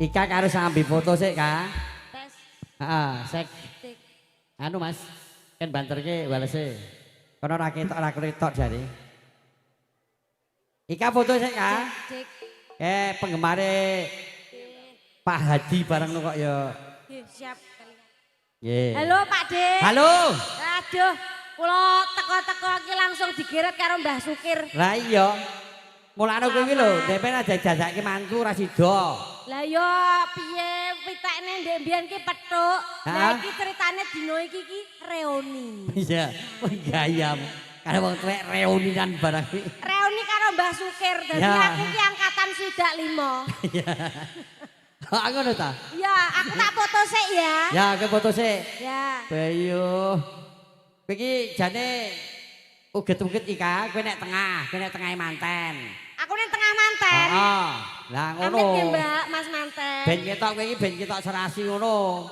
Ika karo sambi foto sik, Kak. Tes. Heeh, sek. Anu Mas, kan banterke walese. Kono ora ketok ora ketok jare. Ika foto sik, Kak. Cek. Penggemare Pak Hadi bareng kok ya. Nggih, siap. Nggih. Halo Pak De. Halo. Aduh, kula teko-teko iki langsung digeret karo Mbah Sukir. Lah iya. Mulane kowe iki lho, dhewe aja jajake mantu ora sida. Lah yo piye pitekne ndek mbiyen ki pethuk. Lah iki ceritane dina iki ki reuni. Iya, gayam. Karo wong tuwek reunian barang iki. Reuni karo Mbah Sukir. Dadi aku ki angkatan 65. Iya. Kok ngono ta? Iya, aku tak foto sik ya. Ya, aku foto sik. Ya. Bayu. Kowe iki jane uget-uget Ika, kowe nek tengah, kowe nek tengahe manten. Aku nek tengah manten. Heeh. Lah ngono. Amit nggih, Mbak, Mas manten. Ben ketok kowe iki ben ketok serasi ngono.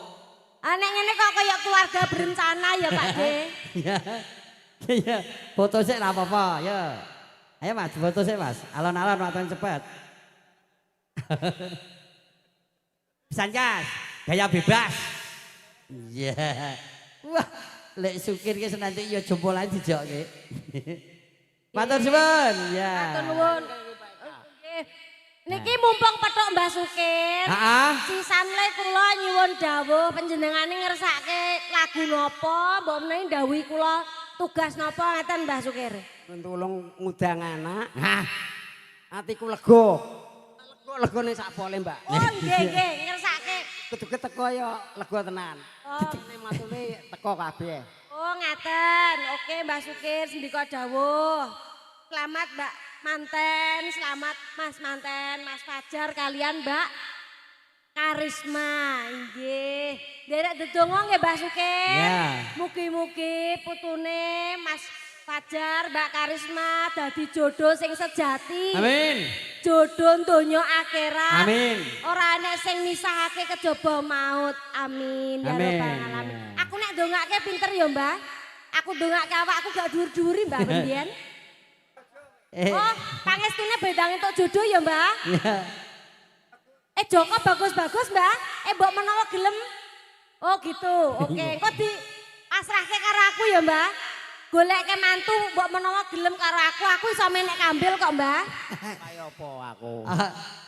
Ah nek ngene kok kaya keluarga berencana ya, Pak De. Iya. Iya, foto sik ra apa-apa, ya. Ayo Mas, foto sik Mas. Alon-alon waktu cepet. Sanjas, gaya bebas. Iya. Wah, lek Sukir ki senanti ya jempolan dijokke. Matur suwun. Ya. Matur nuwun. Nggih. Niki mumpung pethuk Mbah Sukir. Heeh. Sisanle kula nyuwun dawuh panjenengane ngersake lagu napa, mbok menawi ndhawuhi kula tugas napa ngeten Mbah Sukir. Tulung ngundang anak. Hah. Atiku lega. Lega-legane sak pole, Mbak. Oh nggih nggih ngersake. Kudu teko ya lega tenan. Oh. Ditene matune teko kabeh. Oh ngaten. Oke Mbah Sukir sendika dawuh. Selamat Mbak Manten, selamat Mas Manten, Mas Fajar kalian Mbak Karisma. Nggih. Nderek dedonga nggih Mbah Sukir. Ya. Mugi-mugi putune Mas Fajar, Mbak Karisma dadi jodoh sing sejati. Amin. Jodoh donya akhirat. Amin. Ora enek sing misahake kejaba maut. Amin ya Amin. rabbal alamin. Aku nek ndongake pinter ya, Mbah. Aku ndongake awakku gak dhuwur-dhuwuri, Mbah mbiyen. Oh, pangestune bendang entuk jodoh ya, Mbah. Iya. Joko bagus-bagus, Mbah. Mbok menawa gelem. Oh, gitu. Oke, engko di pasrahke karo aku ya, Mbah. Goleke mantu mbok menawa gelem karo aku iso menek kambil kok, Mbah. Kaya apa aku?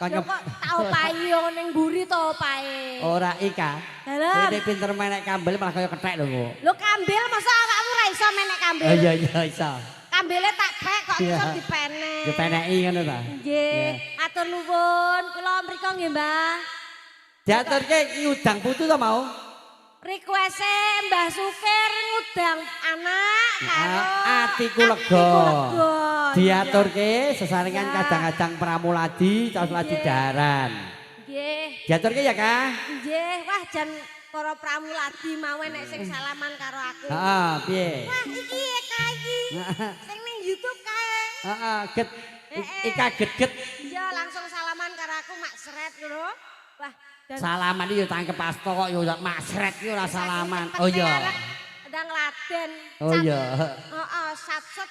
Ya kok tak opahi yo ning mburi to opahe. Ora Ika. Dalem. Kowe pinter menek kambil malah kaya kethek lho kok. Lho kambil masa awakmu ora iso menek kambil? Oh iya iya iso. Kambile tak pek kok iso dipenek. Dipeneki ngono ta? Nggih, atur nuwun. Kula mriko nggih, Mbah. Diaturke ngudang putu to mau? Request-e Mbah Sukir ngudang anak karo Atiku lega. Diaturke sesarengan kadang-kadang pramuladi terus ladi daran. Nggih. Diaturke ya, Kak? Nggih, wah jan para pramuladi mau nek sing salaman karo aku. Heeh, piye? Wah, iki Eka iki. Sing ning YouTube kae. Heeh, get Ika get-get. Iya, langsung salaman karo aku mak seret ngono. Wah, dan Salaman iki yo tangkep asto kok yo mak sret iki ora salaman. Oh iya. Ndang laden. Oh iya. Heeh, satset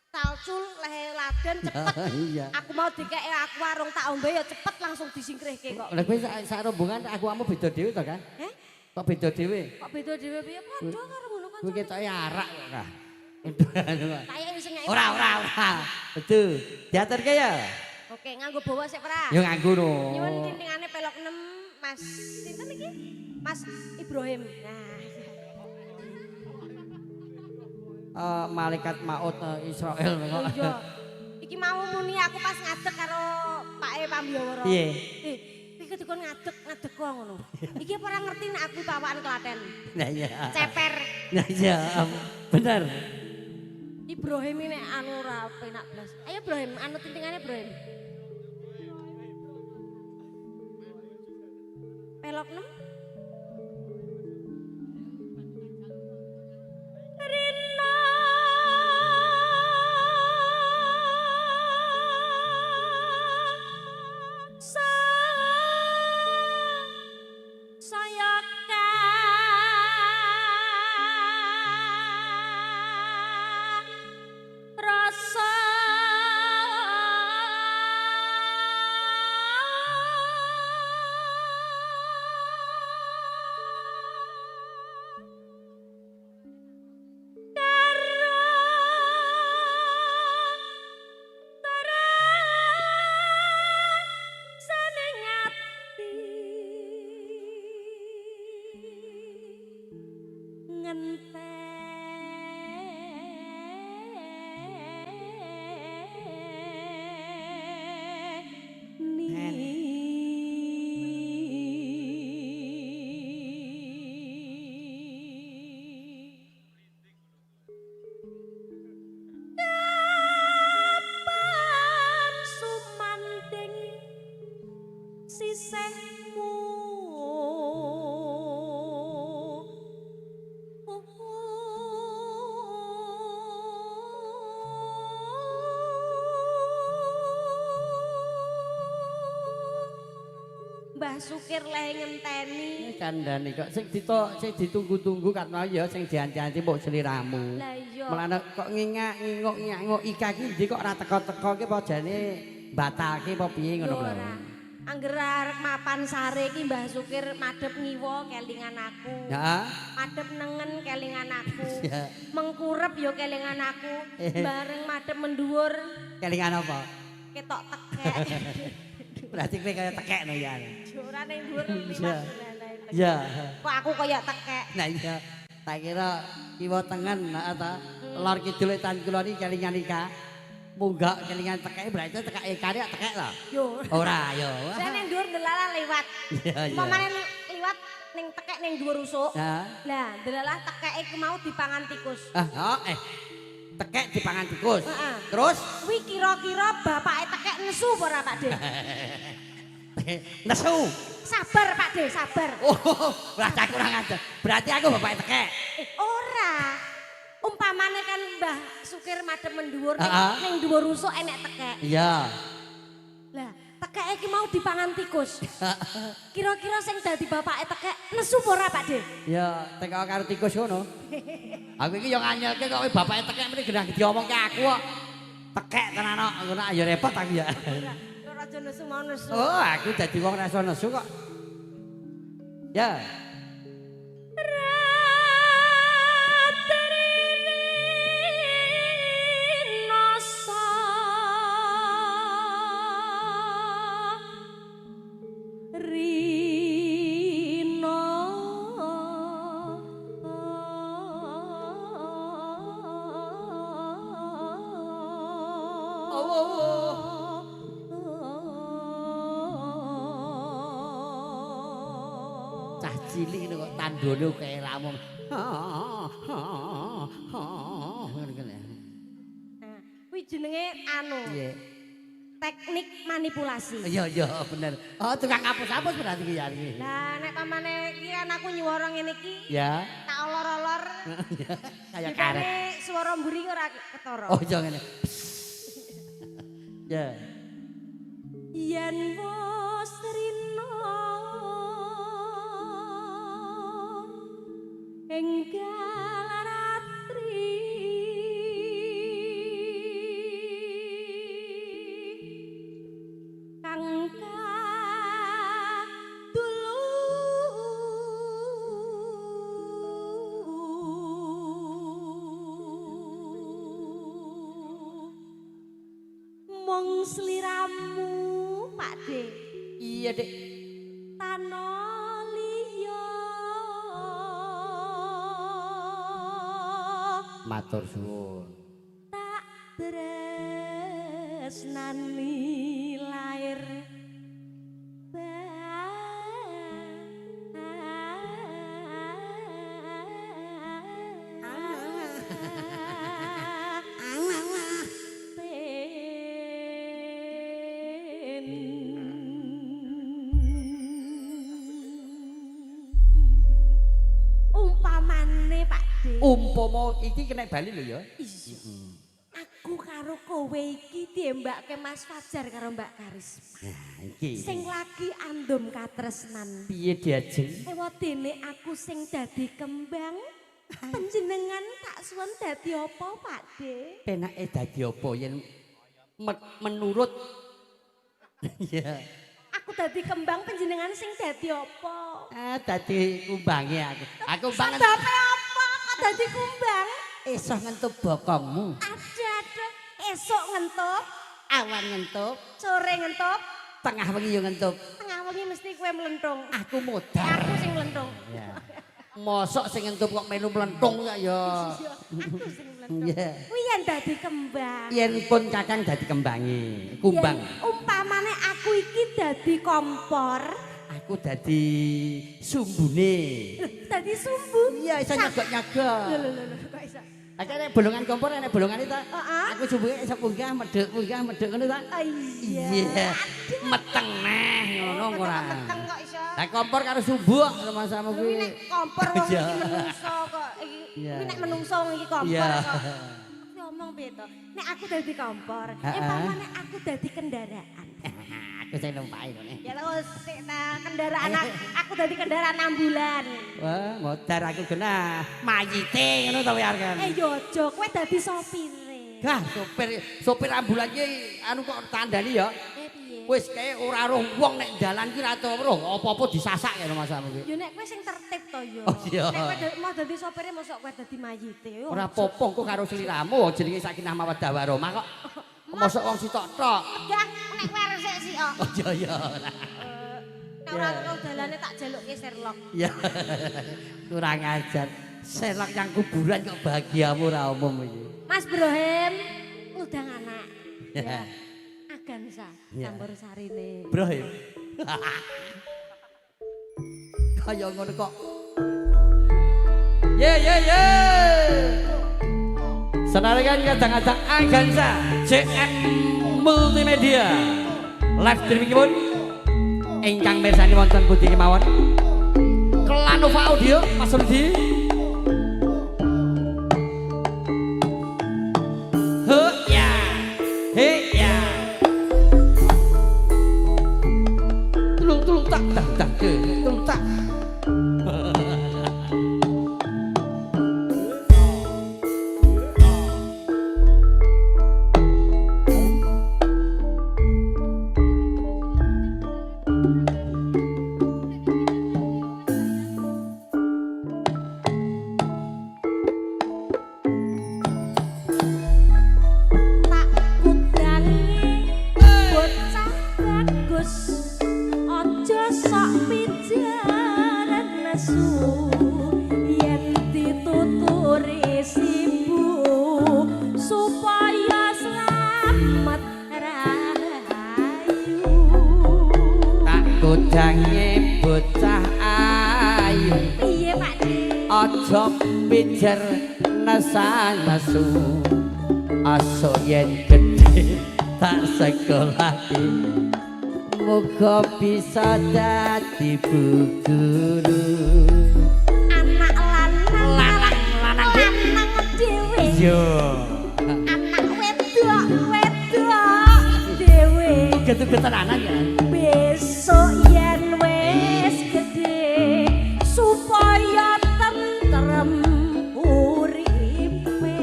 talcul lehe laden cepet. Iya. Aku mau dikeke aku warung tak ombe ya cepet langsung disingkrihke kok. Lah kowe sak rombongan aku amu beda dhewe to, Kak? Heh? Kok beda dhewe? Kok beda dhewe piye? Padha karo ngono Kowe kancane. ketoke arak kok, Kak. Kayake sing ngeki. Ora, ora, ora. Betul. Diaturke ya? Oke, nganggo bawa sik ora? Yo nganggo no. Nyuwun tintingane pelok 6 Mas sinten iki? Mas Ibrahim. Nah, Malaikat maut Israel kok. Oh iya. Iki mau muni aku pas ngadeg karo Pake Pambiyawara. Piye? Iki dikon ngadeg, ngadeg kok ngono. Iki apa ora ngerti nek aku pawaan Klaten. Nah iya. Ceper. Nah iya, bener. Ibrahim ini anu ora penak blas. Ayo Ibrahim, anu tintingane Ibrahim. Pelok 6. Rina saya rasa Kapan sumanding sisihmu Mbah Sukir leh ngenteni. Kandhane kok sing sing ditunggu-tunggu kan ya sing dianti-anti mbok sliramu. Lah iya. Mulane kok ngingak-nginguk ngingak Ika ki ndi kok ora teko-teko ki apa jane batalke apa piye ngono lho. Ora. Angger arep mapan sare iki Mbah Sukir madhep ngiwa kelingan aku. Ya. Madhep nengen kelingan aku. Ya. Mengkurep ya kelingan aku. Bareng madhep mendhuwur Kelingan apa? Ketok tekek. Berarti kowe kaya tekek no ya. Ora ning dhuwur liwat. Ya. Kok aku kaya tekek. Nah iya. Tak kira kiwa tengen ta. Lor kidul etan kulon iki kelingan Ika. Munggah kelingan tekeke berarti tekek Ika nek tekek lho. Yo. Ora yo. Saya ning dhuwur ndelalah lewat. Iya iya. Umpamane liwat ning tekek ning dhuwur usuk. Nah. Lah, ndelalah tekeke ku mau dipangan tikus. Ah, oh, tekek dipangan tikus. Heeh. Terus Kuwi kira-kira bapake tekek nesu apa ora, Pak De? Nesu. Sabar, Pak De, sabar. Oh, berarti aku kurang ajar. Berarti aku bapake tekek. Ora. Umpamane kan Mbah Sukir madhep mendhuwur ning dhuwur usuk enek tekek. Iya. Lah, tekeke iki mau dipangan tikus. Kira-kira sing dadi bapake tekek nesu apa ora, Pak De? Ya, tekek karo tikus ngono. Aku iki yo nganyelke kok bapake tekek mrene genah diomongke aku kok. Tekek tenan kok, ngono ya repot aku ya. Ora aja nesu mau nesu. Oh, aku dadi wong ra iso nesu kok. Ya. Cah cilik kok tandone kaya ramung. Nah, kuwi jenenge anu. Piye? Teknik manipulasi. Iya iya bener. Oh, tukang ngapus-apus berarti iki ya iki. Lah nek pamane iki kan aku nyuwara ngene iki. Ya. Tak olor-olor. Kaya karet. Dibane swara mburi ora ketara. Oh, iya ngene. Ya. Yen wis rina enggal ratri kang kadulu mung sliramu Pak De. Iya, Dik. Tano liya. Matur suwun. Tak tresnani lair umpamane Pak De. Umpama iki kena bali lho ya. Iya. Aku karo kowe iki diembake Mas Fajar karo Mbak Karisma. Nah, iki. Sing lagi andum katresnan. Piye diajeng? Ewadene aku sing dadi kembang. Panjenengan tak suwun dadi apa, Pak De? Penake dadi apa yen menurut Iya. Aku dadi kembang panjenengan sing dadi apa? Ah, dadi kumbange aku. Aku banget. Sebabe apa kok dadi kumbang? Esok ngentup bokongmu. Aduh, esok ngentup, Awan ngentup, sore ngentup, tengah wengi yo ngentup. Tengah wengi mesti kowe mlentung. Aku modar. Aku sing mlentung. Ya. Mosok sing ngentup kok melu mlentung ya ya. Iya, aku sing mlentung. Iya. Kuwi yen dadi kembang. Yen pun kakang dadi kembange, kumbang. Yen umpamane aku iki dadi kompor, Aku dadi sumbune. Dadi sumbu. Iya, iso nyagok-nyagok. Lho lho lho kok iso? Aku nek bolongan kompor nek bolongane ta. Heeh. Aku sumbune iso munggah medhek ngono ta. Iya. Iya. Meteng neh ngono ora. Meteng kok iso. Lah kompor karo sumbu kok rumangsamu Kuwi kuwi. nek kompor wong Iya. iki menungso kok iki. Iya. Kuwi nek menungso wong iki kompor Iya. kok. Aku ngomong piye to? Nek aku dadi kompor, pamane aku dadi kendaraan. Aku sing numpaki ngene. Ya lho sik ta kendaraan aku dadi kendaraan ambulan. Wah, modar aku genah. Mayite ngono ta arep. Eh yo aja kowe dadi sopire. Gah, sopir ambulan ki anu kok tandani ya. Piye? Wis kae ora roh wong nek dalan ki ora tau roh apa-apa disasak ya masamu kuwi. Yo nek kowe sing tertib to yo. Oh, iya. Nek kowe mau dadi sopire mosok kowe dadi mayite. Yo. Ora apa-apa engko karo sliramu jenenge sakinah mawaddah warahmah kok. Mosok wong sitok tok. Gah, nek kowe resik sik kok. Oh iya iya. Nek ora roh dalane tak jalukke Sherlock. Ya. Kurang ajar. Sherlock yang kuburan kok bahagiamu ora umum iki. Mas Brohim ngundang anak. Ya. Agansa Ya. campur sarine. Brohim. Kaya ngono kok. Ye ye ye. Senarikan kadang-kadang Agansa CM Multimedia. Live streaming pun ingkang mirsani wonten pundi kemawon. Klanova Audio Mas Rudi. He ya. He ya. Tulung tulung tak tak tak ke, tulung tak. Tak kudangi bocah bagus aja sok pijaran nesu yen dituturi sibu supaya slamet rahayu. Tak kudangi bocah ayu. Piye Pak De? Aja pijer nesan-nesu. Aso yen gedhe tak sekolahke. Muga bisa dadi bu guru. Anak lanang Lanang lanang lanang dhewe. Iya. Anak wedok wedok dhewe. Getu-getenanan ya. Besok yen wis gedhe supaya tentrem uripe.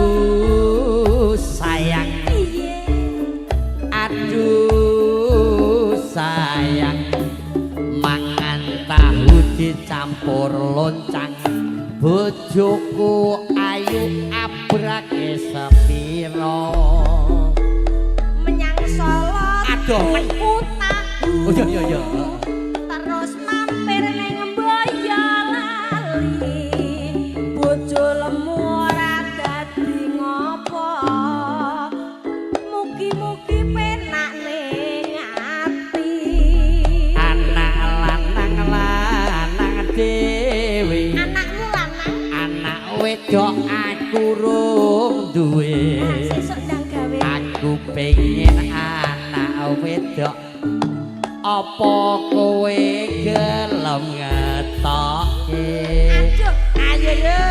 Aduh sayang. Piye? Aduh sayang. Mangan tahu dicampur loncang. Bojoku ayu abrake sepiro. Menyang Solo Aduh, men. tuku tahu. Oh iya iya iya. Terus mampir ning Boyolali. Bojo lemu ora dadi ngopo. Mugi-mugi penak ning ati. Anak lanang lanang dhewe. Anakmu lanang. Anak wedok aku rung duwe. Nah, sesuk ndang gawe. Aku pengen anak wedok. Apa kowe gelem ngetokke? Aduh, Ayo yo.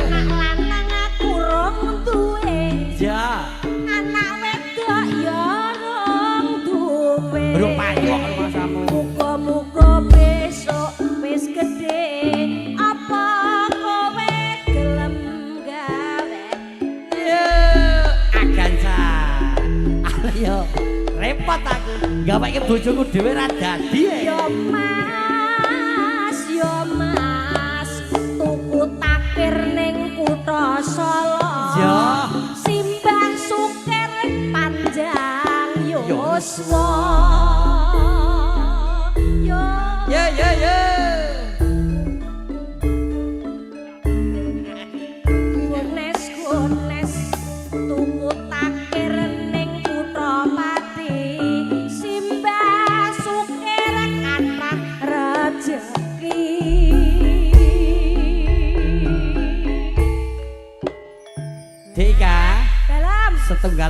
anak lanang aku rong duwe. Ja. Anak wedok ya rong duwe. Rung payu kok rumangsamu. Muga-muga besok wis gedhe. Apa kowe gelem gawe? Yo, Agansa. Ayo, repot aku. Gaweke bojoku dhewe ra dadi. Yo Mas, yo Mas, tuku takir ning kutha Solo. Ya. Simbah sukir panjang yuswa. Yo. Ye ye ye. Gones gones tuku takir ning kutha Pati.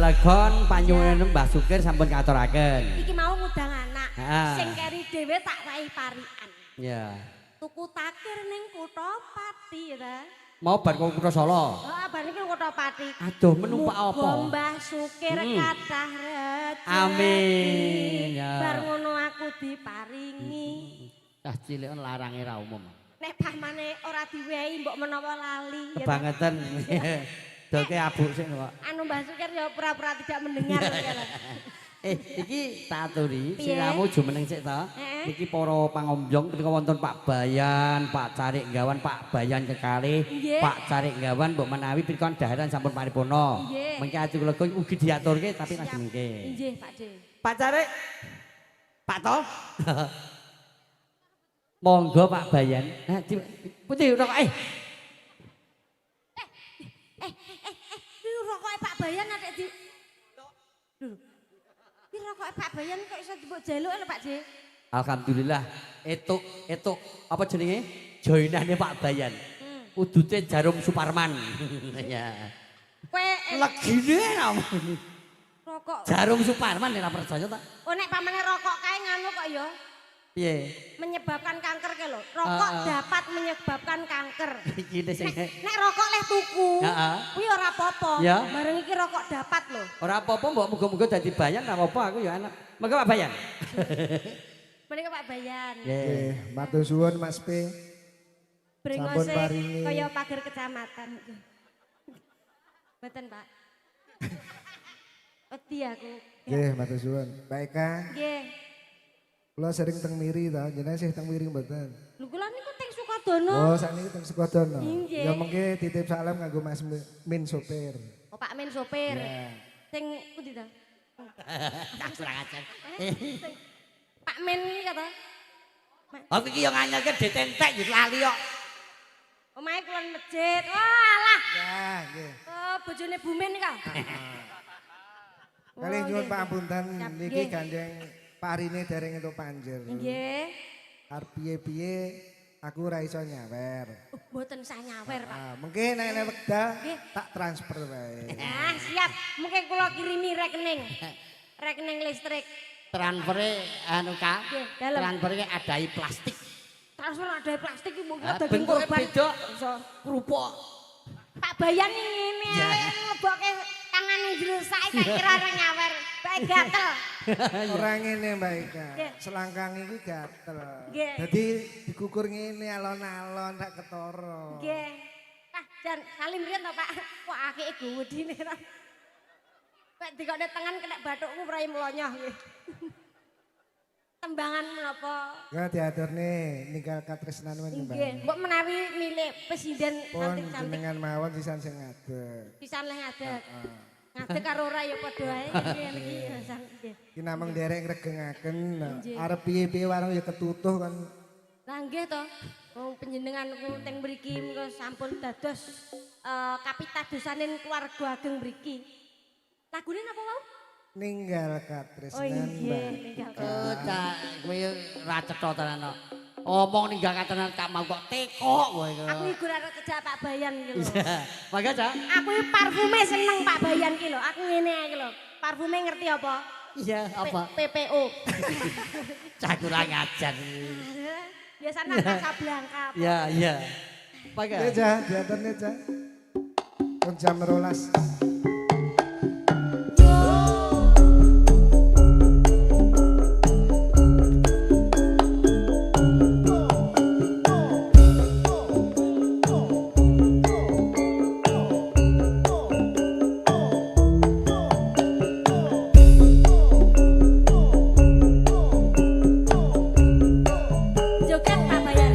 Lelegon panyuwun Mbah Sukir sampun katuraken. Iki mau ngundang anak. Heeh. Sing keri dhewe tak wahi parikan. Ya. Tuku takir ning kutha Pati ya ta. Mau bar kok kutha Solo. Heeh, bar iki kutha Pati. Aduh menumpak apa? Muga Mbah Sukir kathah rejeki. Amin. Ya. Bar ngono aku diparingi. Cah cilik larange ra umum. Nek pamane ora diwehi mbok menawa lali ya. Kebangetan. Doke abuk sik kok. Anu Mbah Sukir ya pura-pura tidak mendengar ya. Iki tak aturi Piye? siramu jumeneng sik ta. Niki para pangombyong punika wonten Pak Bayan, Pak Carik Gawan, Pak Bayan kekalih, Pak Carik Gawan mbok menawi punika daharan sampun paripurna. Mengke ati kula ugi diaturke tapi lajeng mengke. Nggih, Pak De. Pak Carik. Pak To. Monggo Pak Bayan. Nah, putih rokok Iki rokoke Pak Bayan adek di. Lho. Iki rokoke Pak Bayan kok iso mbok jaluk lho Pak De. Alhamdulillah etuk apa jenenge? Joinane Pak Bayan. Udute Jarum Suparman. Ya. Kowe legine ra. Rokok Jarum Suparman ora percaya ta? Oh nek pamane rokok kae nganu kok ya. Piye? Menyebabkan kanker ke lho. Rokok dapat menyebabkan kanker. Iki sing Nek rokok leh tuku, kuwi ora apa-apa. Bareng iki rokok dapat lho. Ora apa-apa mbok muga-muga dadi Bayan ora apa-apa aku ya enak. Monggo Pak Bayan. Menika Pak Bayan. Nggih, matur suwun Mas P. Brengose kaya pager kecamatan. Mboten, Pak. Wedi aku. Nggih, matur suwun. Mbak Eka. Nggih. Kula sering teng Miri ta, jenengan sih teng Miri mboten. Lho kula niku teng Sukodono. Oh, sakniki teng Sukodono. Ya mengke titip salam kanggo Mas Min sopir. Oh, Pak Min sopir. Sing pundi ta? Tak kurang ajar. Pak Min iki kata. Aku iki yo nganyelke ditentek yo lali kok. Omahe kulon masjid. Wah, alah. Ya, nggih. Oh, bojone Bu Min ka. Kalih nyuwun pangapunten niki gandeng parine dereng entuk panjer. Nggih. Arep piye-piye aku ora iso nyawer. Mboten sah nyawer, Pak. Mengke nek nek wekdal tak transfer wae. Ah, siap. Mengke kula kirimi rekening. Rekening listrik. Transfere anu Kak. Transfere adahi plastik. Transfer adahi plastik iki mbok kira daging korban. Beda kerupuk. Pak Bayan ngene ae nglebokke tangane jero sae tak kira ora nyawer. Bae gatel. Ora ngene Mbak Eka. Selangkang iki gatel. Dadi dikukur ngene alon-alon tak ketara. Nggih. Ah, jan salim riyen to Pak. Kok akike gedine ta. Nek dikokne tengen kena bathukku ora mlonyoh nggih. Tembangan menapa? Ya diaturne ninggal katresnan men Mbak. Nggih, mbok menawi milik presiden cantik-cantik. Jenengan mawon sisan sing ngadeg. Sisan leh ngadeg. Ngadeg karo ora ya padha ae niki nggih. Iki namung nderek ngregengaken. Arep piye-piye warung ya ketutuh kan. Lah nggih to. Wong panjenengan ku teng mriki menika sampun dados kapitadosanin keluarga ageng mriki. Lagune napa wau? Ninggal katresnan Mbak. Oh, cak kowe ra cetha tenan kok. Omong ninggal katresnan tak mau kok tekok kowe. Aku iki ora cedhak Pak Bayan iki lho. Mangga, Cak. Aku iki parfume seneng Pak Bayan iki lho. Aku ngene iki lho. Parfume ngerti apa? Iya, apa? PPO. Cak kurang ajar. Biasane Casablanca. Iya, iya. Mangga. Nggih, Cak, diaturne, Cak. Pun jam 12. Joget Pak Bayan.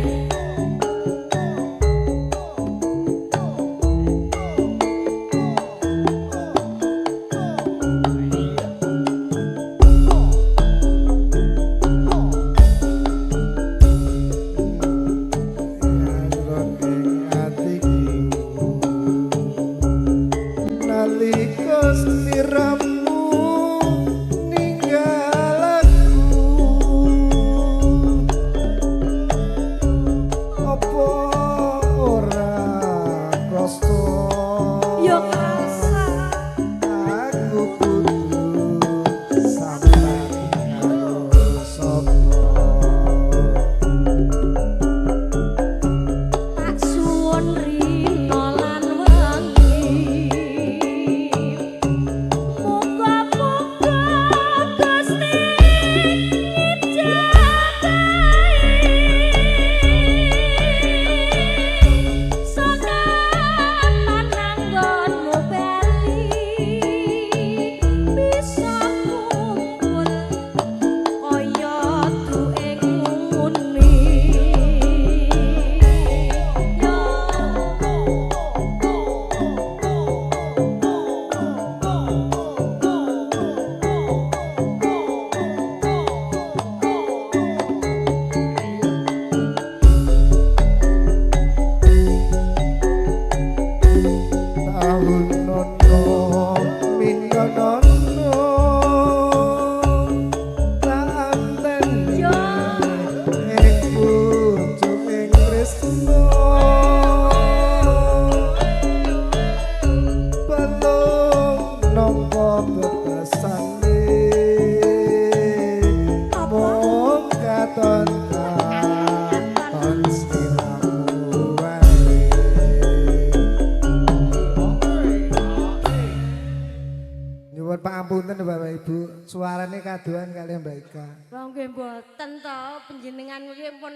Suarane kaduan kaliyan Mbak Ika. Lha nggih mboten to, panjenengan iki pun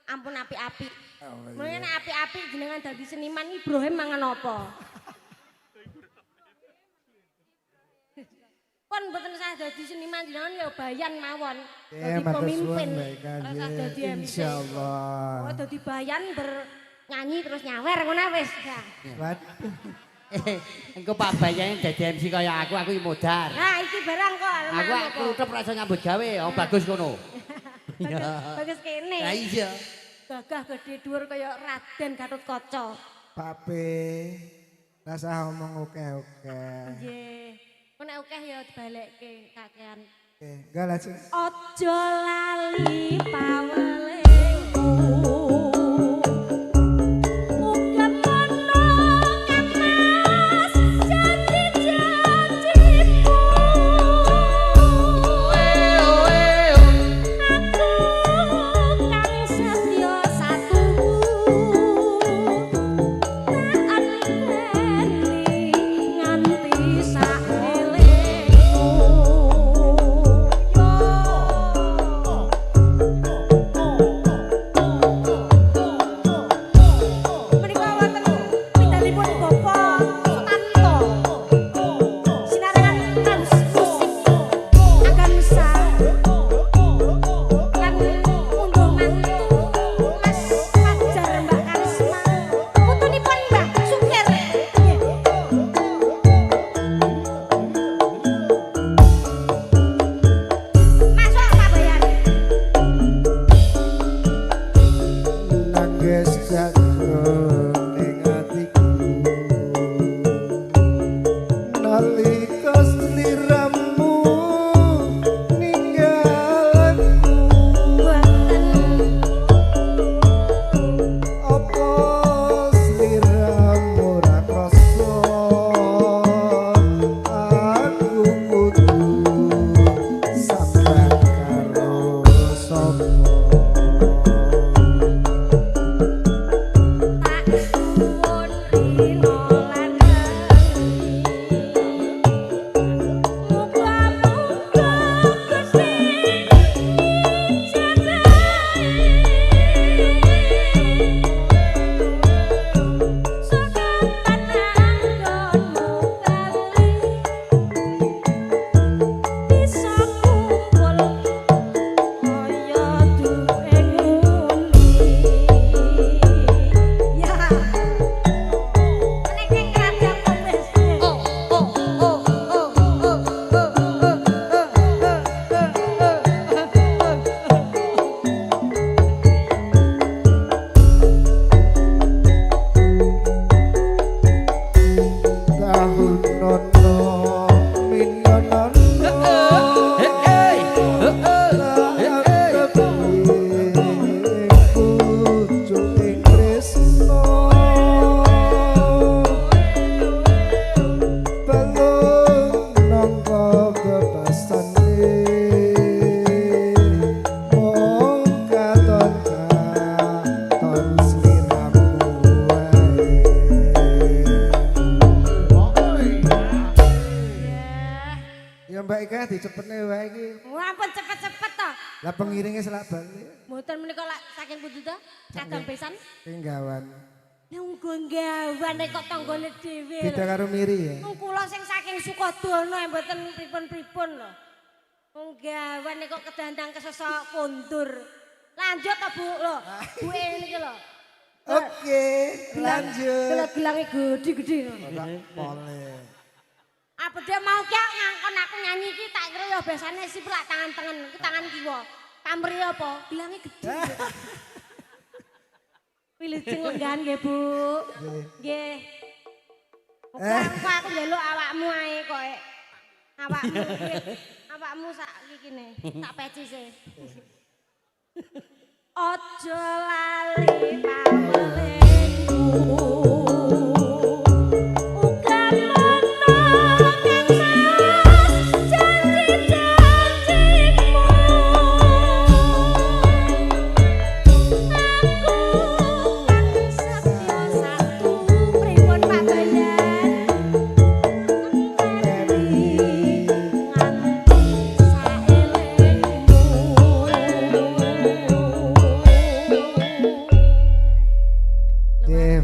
ampun apik-apik. Oh, Mulane nek apik-apik jenengan dadi seniman Ibrahim mangan apa? Pun mboten sah dadi seniman jenengan ya bayan mawon. Dadi pemimpin. Ora dadi MC. Insyaallah. Oh dadi bayan bernyanyi terus nyawer ngono wis. Waduh. Engko Pak Bayan dadi MC kaya aku iki modar. Nah, iki barang kok. Aku klutep ra iso nyambut gawe, oh bagus ngono. Bagus kene. Lah iya. Gagah gede dhuwur kaya Raden Gatotkaca. Pak P, rasah omong oke-oke. Nggih. Kok nek akeh ya dibalekke kakean. Oke, enggak lah. Aja lali pawelingku. Muga mono kang Mas janji-janjimu. Aku kang setya satuhu tak anteni nganti saelingku. Menika wonten pidalipun Bapak Sutanto sinarengan Trans Musik Agansa lan unduh mantu Mas Fajar Mbak Karisma putunipun Mbah Sukir. Masuk Pak Bayan. Nangis jatuh ning atiku nalika sliramu ninggalku. Boten. Apa sliramu ora krasa aku kudu sabar karo sapa? Tak suwun rina lan wengi. Muga-muga Gusti ngijabahi. Saka pananggonmu bali bisa kumpul kaya duwe nguli. Ya. Meneh kerajaan komes. Oh oh oh oh oh oh oh oh oh. Tahun nono minonono Hei, hei, pucuking tresno balung nangka bebasane mung katon katon sliramu wae. Ya Mbak Ika dicepetne wae iki. Wah, ampun cepet-cepet to. Lah pengiringe selak balik Mboten menika lak saking pundi to? Kadang besan. pinggawan. Lah nggawane kok tanggane dhewe. Beda karo miri ya. Wong kula sing saking Sukodono mboten pripun-pripun lho. Wong gawane kok kedandang kesesok kondur. Lanjut to Bu lho. Buke niki lho. Oke, lanjut. Gelang-gelange gedhi-gedhi. Ora boleh. Apa dia mau ki ngangkon aku nyanyi iki tak kira ya biasane sip lak tangan tengen, iki tangan kiwa. Pamri apa? Gelange gedhi. Wilujeng lenggahan nggih, Bu. Nggih. Oke, aku njaluk awakmu ae kok. Awakmu iki, awakmu sak kikine, tak peci sih. Aja lali pawelingku. Uga mono kang Mas janji-janjimu. Aku kang setya satu pripun Pak Bayan? Enteni nganti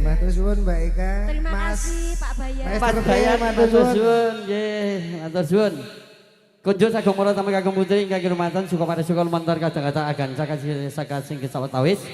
matur suwun Mbak Ika. Terima Mas kasih Pak Bayan. Mas Pak Bayan matur matur suwun. suwun nggih, matur suwun. Kunjung sagung para tamu kagem putri ingkang kinurmatan suka pada suka lumantar kadang-kadang agan saka saka sing sawetawis.